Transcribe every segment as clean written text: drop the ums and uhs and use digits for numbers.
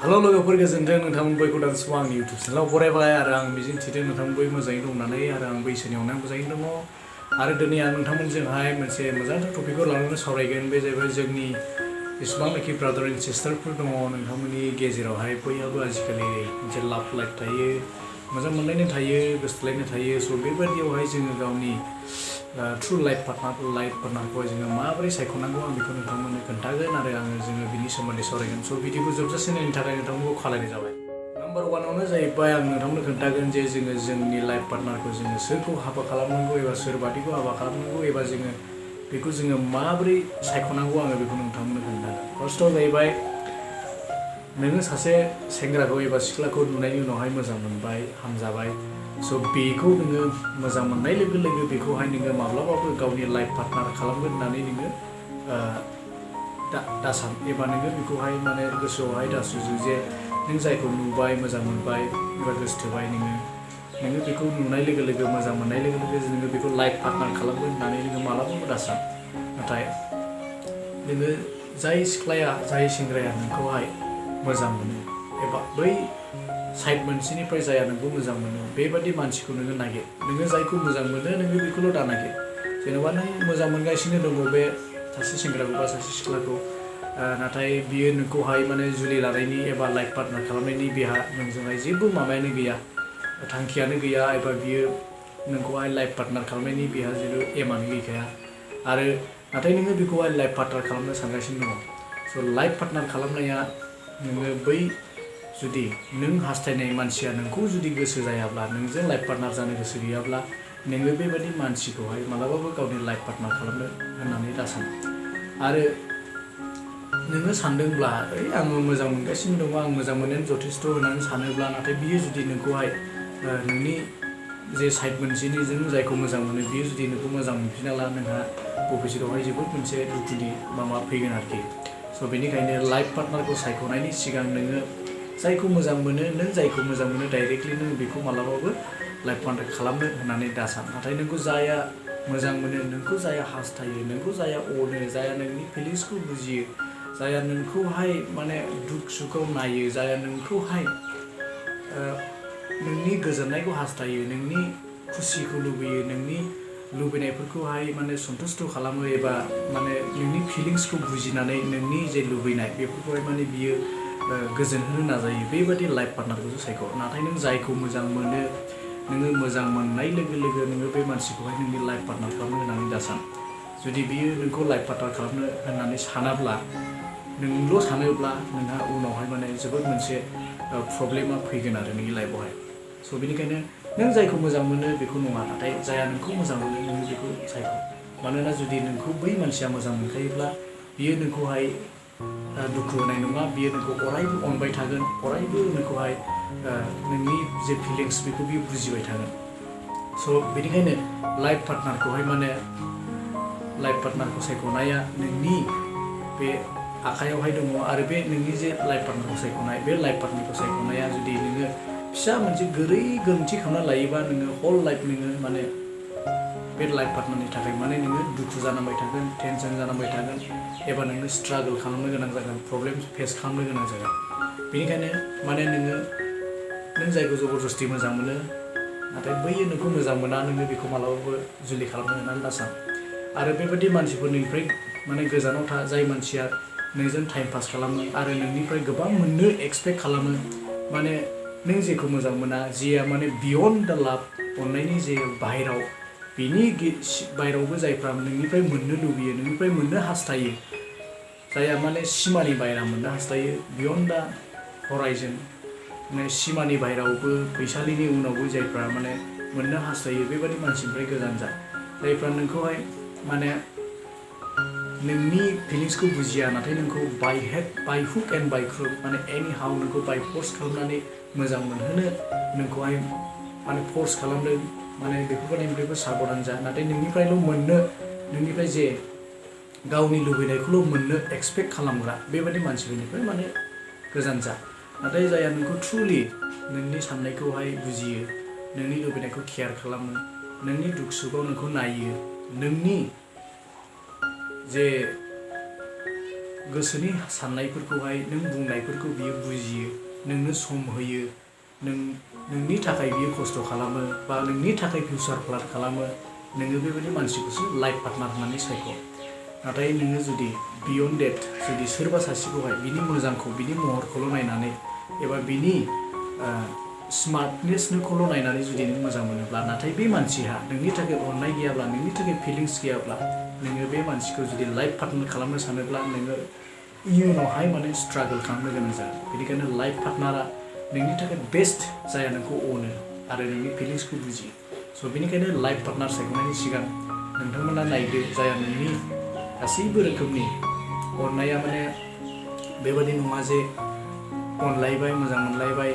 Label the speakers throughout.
Speaker 1: Halo लोगोफोर गोजोनथों नोंथांमोन बयखौ दानसेबाव आंनि YouTube चेनेलाव बरायबाय आरो आं मिजिं थिदों नोंथांमोन बयबो मोजाङै दं होननानै आरो आं बैसोनि अननायाव मोजाङैनो दङ आरो दिनै आं नोंथांमोनजोंहाय मोनसे मोजांथार टपिकखौ लानानै सावरायगोन बे जाहैबाय जोंनि जेसेबांनाखि ब्रादार एन्ड सिस्टारफोर दङ नोंथांमोननि गेजेरावहाय बयहाबो आजिखालि मोनसे लाभ लाइफ थायो मोजां मोनलायनाय थायो गोसोथोलायनाय थायो स' बेबायदियावहाय जोङो गावनि ट्रु लाइफ पार्टनारखौहाय जोङो माबोरै सायख'नांगौ आं बेखौ नोंथांमोननो खोन्थागोन आरो जोङो बिनि सोमोन्दै सावरायगोन स' भिडिअखौ जोबजासे नायनो थाखाय नोंथांमोनखौ खावलायनाय जाबाय नाम्बार वानावनो जाहैबाय आं नोंथांमोननो खोन्थागोन जे जोङो जोंनि लाइफ पार्टनारखौ जोङो सोरखौ हाबा खालामनांगौ एबा सोर बादिखौ हाबा खालामनांगौ एबा जोङो बेखौ जोङो माबोरै सायख'नांगौ आङो बेखौ नोंथांमोननो खोन्थागोन फार्स्टआव जाहैबाय नोङो सासे सेंग्राखौ एबा सिख्लाखौ नुनायनि उनावहाय मोजां मोनबाय हामजाबाय स' बेखौ नोङो मोजां मोननाय लोगो लोगो बेखौहाय नोङो माब्लाबाबो गावनि लाइफ पार्टनार खालामगोन होननानै नोङो दासान एबा नोङो बेखौहाय माने गोसोआवहाय दासुजु जे नों जायखौ नुबाय मोजां मोनबाय एबा गोसोथोबाय नोङो बेखौ नुनाय लोगो लोगो मोजां मोननाय लोगो लोगो नोङो बेखौ लाइफ पार्टनार खालामगोन होननानै नोङो मालाबाबो दासान नाथाय नोङो जाय सिख्लाया जाय सेंग्राया नोंखौहाय मोजां मोनो एबा बै साइड मोनसेनिफ्राय जाया नोंखौ मोजां मोनो बेबादि मानसिखौ नोङो नागिर नोङो जायखौ मोजां मोनो नोङो बेखौल' दा नागिर जेनेबा नों मोजां मोनगासिनो दङ बे सासे सेंग्राखौ बा सासे सिख्लाखौ नाथाय बियो नोंखौहाय माने जुलि लानायनि एबा लाइफ पार्टनार खालामनायनि बेहा नोंजोंहाय जेबो माबायानो गैया थांखियानो गैया एबा बियो नोंखौहाय लाइफ पार्टनार खालामनायनि बेहा जेबो एमानो गैखाया आरो नाथाय नोङो बेखौहाय लाइफ पार्टनार खालामनो सानगासिनो दङ स' लाइफ पार्टनार खालामनाया नोङो बै जुदि नों हास्थायनाय मानसिया नोंखौ जुदि गोसो जायाब्ला नोंजों लाइफ पार्टनार जानो गोसो गैयाब्ला नोङो बेबायदि मानसिखौहाय मालाबाबो गावनि लाइफ पार्टनार खालामनो होननानै दासान आरो नोङो सानदोंब्ला आङो मोजां मोनगासिनो दङ आं मोजां मोननायानो जथेस्थ' होननानै सानोब्ला नाथाय बियो जुदि नोंखौहाय नोंनि जे साइड मोनसेनिजों जायखौ मोजां मोनो बियो जुदि नोंखौ मोजां मोनफिनाब्ला नोंहा भबिष्यतावहाय जोबोद मोनसे दुखुनि माबा फैगोन आरोखि स' बेनिखायनो लाइफ पार्टनारखौ सायख'नायनि सिगां नोङो जायखौ मोजां मोनो नों जायखौ मोजां मोनो डाइरेक्टलि नों बेखौ मालाबाबो लाइफ पार्टनार खालामनो होननानै दासान नाथाय नोंखौ जाया मोजां मोनो नोंखौ जाया हास्थायो नोंखौ जाया अनो जाया नोंनि फिलिंसखौ बुजियो जाया नोंखौहाय माने दुख सुखआव नायो जाया नोंखौहाय नोंनि गोजोननायखौ हास्थायो नोंनि खुसिखौ लुबैयो नोंनि लुबैनायफोरखौहाय माने सन्तुष्ट' खालामो एबा माने नोंनि फिलिंसखौ बुजिनानै नोंनि जे लुबैनाय बेफोरखौहाय माने बियो गोजोन होनो नाजायो बेबादि लाइफ पार्टनारखौसो सायख' नाथाय नों जायखौ मोजां मोनो नोङो मोजां मोननाय लोगो लोगो नोङो बे मानसिखौहाय नोंनि लाइफ पार्टनार खालामनो होननानै दासान जुदि बियो नोंखौ लाइफ पार्टनार खालामनो होननानै सानाब्ला नोंल' सानोब्ला नोंहा उनावहाय माने जोबोद मोनसे प्रब्लेमा फैगोन आरो नोंनि लाइफआवहाय स' बेनिखायनो नों जायखौ मोजां मोनो बेखौ नङा नाथाय जाया नोंखौ मोजां मोनो नोङो बेखौ सायख' मानोना जुदि नोंखौ बै मानसिया मोजां मोनखायोब्ला बियो नोंखौहाय दुखु होनाय नङा बियो नोंखौ अरायबो अनबाय थागोन अरायबो नोंखौहाय नोंनि जे फिलिंस बेखौ बियो बुजिबाय थागोन स' बेनिखायनो लाइफ पार्टनारखौहाय माने लाइफ पार्टनारखौ सायख'नाया नोंनि बे आखायावहाय दङ आरो बे नोंनि जे लाइफ पार्टनारखौ सायख'नाय बे लाइफ पार्टनारखौ सायख'नाया जुदि नोङो फिसा मोनसे गोरोन्थि खालामना लायोबा नोङो हल लाइफ नोङो माने बे लाइफ पार्टनारनि थाखाय माने नोङो दुखु जानांबाय थागोन टेनसन जानांबाय थागोन एबा नोङो स्ट्रागोल खालामनो गोनां जागोन प्रब्लेम फेस खालामनो गोनां जागोन बेनिखायनो माने नों जायखौ जबरदस्ति मोजां मोनो नाथाय बैयो नोंखौ मोजां मोना नोङो बेखौ मालाबाबो जुलि खालामनो होननानै दासान आरो बेबायदि मानसिफोरनिफ्राय माने गोजानाव था जाय मानसिया नोंजों टाइम पास खालामो आरो नोंनिफ्राय गोबां मोननो एक्सपेक्ट खालामो माने नों जेखौ मोजां मोना जिया माने बियन्ड दा लाभ अननायनि जे बाहेराव बिनि बाहेरावबो जायफ्रा नोंनिफ्राय मोननो लुबैयो नोंनिफ्राय मोननो हास्थायो जायहा माने सिमानि बाहेरा मोननो हास्थायो बियन्ड दा हराइजन माने सिमानि बाहेरावबो फैसालिनि उनावबो जायफ्रा माने मोननो हास्थायो बेबादि मानसिनिफ्राय गोजान जा जायफ्रा नोंखौहाय माने नोंनि फिलिंसखौ बुजिया नाथाय नोंखौ by hook and by crook माने एनि हाउ नोंखौ बाय फर्स खालामनानै मोजां मोनहोनो नोंखौहाय माने फर्स खालामदों माने बेफोरबायदिनिफ्रायबो साबधान जा नाथाय नोंनिफ्रायल' मोननो नोंनिफ्राय जे गावनि लुबैनायखौल' मोननो एक्सपेक्ट खालामग्रा बेबायदि मानसिफोरनिफ्राय माने गोजान जा नाथाय जायहा नोंखौ ट्रुलि नोंनि साननायखौहाय बुजियो नोंनि लुबैनायखौ केयार खालामो नोंनि दुख सुखआव नोंखौ नायो नोंनि जे गोसोनि साननायफोरखौहाय नों बुंनायफोरखौ बियो बुजियो, नोंनो सम होयो, नोंनि थाखाय बियो खस्थ' खालामो बा नोंनि थाखाय फिउचार प्लान खालामो, नोङो बेबायदि मानसिखौसो लाइफ पार्टनार होननानै सायख'। नाथाय नोङो जुदि बियन्ड डेट जुदि सोरबा सासेखौहाय बिनि मोजांखौ बिनि महरखौल' नायनानै एबा बिनि स्मार्टनेसखौल' नायनानै जुदि नों मोजां मोनोब्ला, नाथाय बे मानसिहा नोंनि थाखाय अननाय गैयाब्ला, नोंनि थाखाय फिलिंस गैयाब्ला, नोङो बे मानसिखौ जुदि लाइफ पार्टनार खालामनो सानोब्ला नोङो इयुनावहाय माने स्ट्रागल खालामनो गोनां जागोन। बेनिखायनो लाइफ पार्टनारा नोंनि थाखाय बेस्ट जाया नोंखौ अनो आरो नोंनि फिलिंसखौ बुजियो। स' बेनिखायनो लाइफ पार्टनार सायख'नायनि सिगां नोंथांमोना नायदो जाया नोंनि गासैबो रोखोमनि अननाया माने बेबादि नङा जे अनलायबाय, मोजां मोनलायबाय,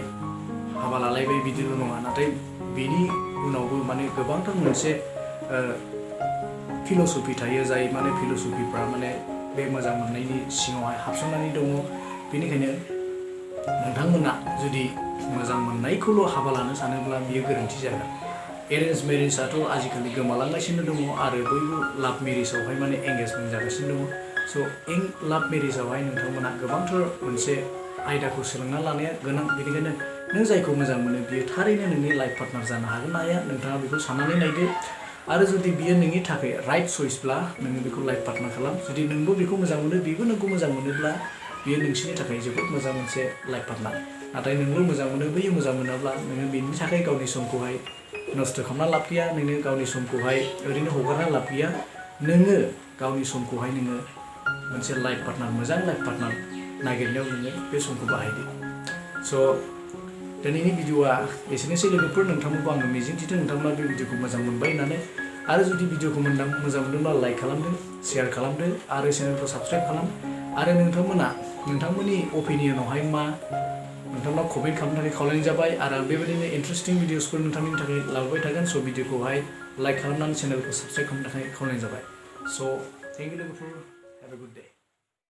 Speaker 1: हाबा लालायबाय बिदिल' नङा। नाथाय बेनि उनावबो माने गोबांथार मोनसे फिल'सफि थायो, जाय माने फिल'सफिफ्रा माने बे मोजां मोननायनि सिङावहाय हाबसननानै दङ। बेनिखायनो नोंथांमोना जुदि मोजां मोननायखौल' हाबा लानो सानोब्ला बियो गोरोन्थि जागोन। एरेन्ज मेरेजआथ' आजिखालि गोमालांगासिनो दङ आरो बयबो लाभ मेरेजआवहाय माने एंगेजमेन्ट जागासिनो दङ। स' लाभ मेरेजआवहाय नोंथांमोना गोबांथार मोनसे आयदाखौ सोलोंना लानाया गोनां। बेनिखायनो नों जायखौ मोजां मोनो बियो थारैनो नोंनि लाइफ पार्टनार जानो हागोन ना हाया, नोंथाङा बेखौ साननानै नायदो। आरो जुदि बियो नोंनि थाखाय राइट चइसब्ला नोङो बेखौ लाइफ पार्टनार खालाम। जुदि नोंबो बेखौ मोजां मोनो, बेबो नोंखौ मोजां मोनोब्ला बियो नोंसिनि थाखाय जोबोद मोजां मोनसे लाइफ पार्टनार। नाथाय नोंबो मोजां मोनो, बैयो मोजां मोनाब्ला नोङो बेनि थाखाय गावनि समखौहाय नस्थ' खालामना लाब गैया, नोङो गावनि समखौहाय ओरैनो हगारना लाब गैया। नोङो गावनि समखौहाय नोङो मोनसे लाइफ पार्टनार, मोजां लाइफ पार्टनार नागिरनायाव नोङो बे समखौ बाहायदो। स' दिनैनि भिडिअ'आ एसेनोसै लोगोफोर। नोंथांमोनखौ आङो मिजिंथिदों नोंथांमोना बे भिडिअ'खौ मोजां मोनबाय होननानै। आरो जुदि भिडिअ'खौ मोजां मोनदोंब्ला लाइक खालामदो, शेयार खालामदो आरो चेनेलखौ साबस्क्राइब खालाम। आरो नोंथांमोना नोंथांमोननि अपिनियनावहाय मा, नोंथांमोना कमेन्ट खालामनो थाखाय खावलायनाय जाबाय। आरो बेबायदिनो इन्टारेस्टिं भिडिअ'सफोर नोंथांनि थाखाय लाबोबाय थागोन। स' भिडिअ'खौहाय लाइक खालामनानै चेनेलखौ साबस्क्राइब खालामनो थाखाय खावलायनाय जाबाय। स' थेंक इउ लोगोफोर, हेभ ए गुड डे।